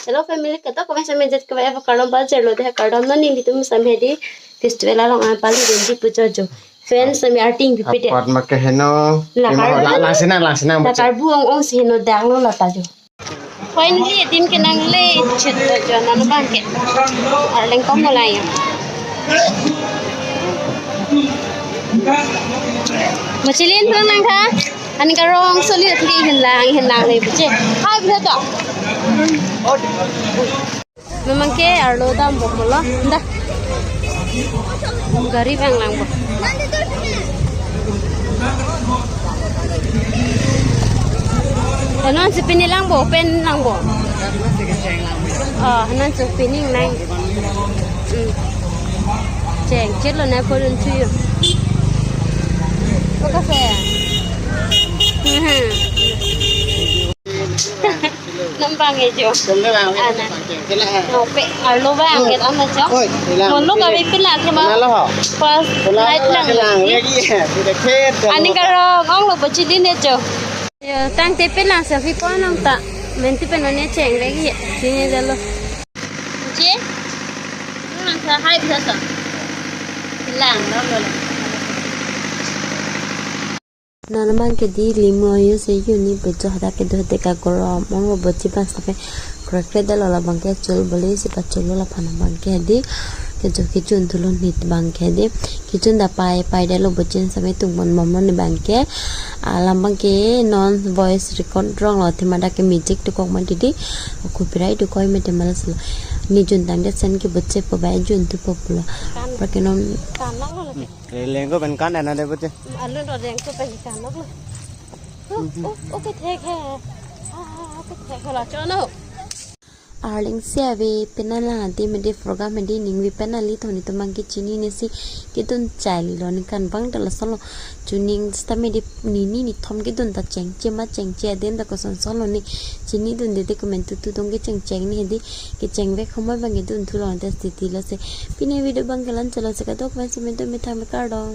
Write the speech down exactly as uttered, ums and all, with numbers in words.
Hello family, kadokave sitame jet kave eva kardom pajirlo dei, kardom. Non nelitum sitame hedi festival along aphan pali dunji pu jo jo. Fans sitame arting pipide. Apot ma ke heno. La karbu. La, la sina, la sina, la buche. Karbu ong ong si heno daklo lata jo. Finally, adim ke nangle chit jo non abang ke. Arleng kom mo lang yo. Machilin plang nang tha. Ani karong soli thli hin lang, hin lang le buche. Hai, bisa to. Memang ke arlo dampo pulo. Dah. Gari vang langpo. Hanan si pini langpo, pen langpo. Oh, hanan si pini lang. Hmm. Cheng, chelo na ko dun chuyo. Ko kafe. Hmm. Nang bang e jo. Ana. Ope, arlo bang e tama jo. Oi, ilang. Mono kami pila ke ma. Kenal ho? Pas night lang. Kenal lagi ya. Sudah khed. Ani karong onglo buche din e jo. Yo, tangte pila selfie pon nang ta. Menti pen mane cheng lagi ya. Sini dalo. Buche? Nang sa hai bisa sa. Lang, lang, lang. Non abang ke di limo yo se yuni bejo hadak kedo deka gorom onglo buche bang sitame krekre dalo, labang ke chul bole si pachullo laphan abang ke di kejo kejun thulo nit abang ke di kejun da pai pai dalo buche sitame tung pon bomlo ne abang ke alam abang ke non voice record ronglo athema dak ke music dokok ma di di copyright dokok ma di malas lo ni jun tangdet sen ke buche po bai jun thupo pulo. Kan. Pake non kan lang lo lagi. Releng ko pen kan ana de buche. Alun ro reng ko pen kan lo. Oh, oh, okay, thek hai. Ah, okay, thek hai la chono. Arleng si ave penang lang adi mede program mede ningve penang li thoni atum abang ke chinine si kedun chai lilo, ningkan bang dala solo chuning sitame de nini nithom kedun ta chengche ma chengche adim ta koson solo ne chini dunde de comment tutu dong ke chengcheng ne hedi kecheng vek homoi abang kedun thulo te siti lo se pini video abang ke la-an chalo se kadokave sitame do methang me kardom.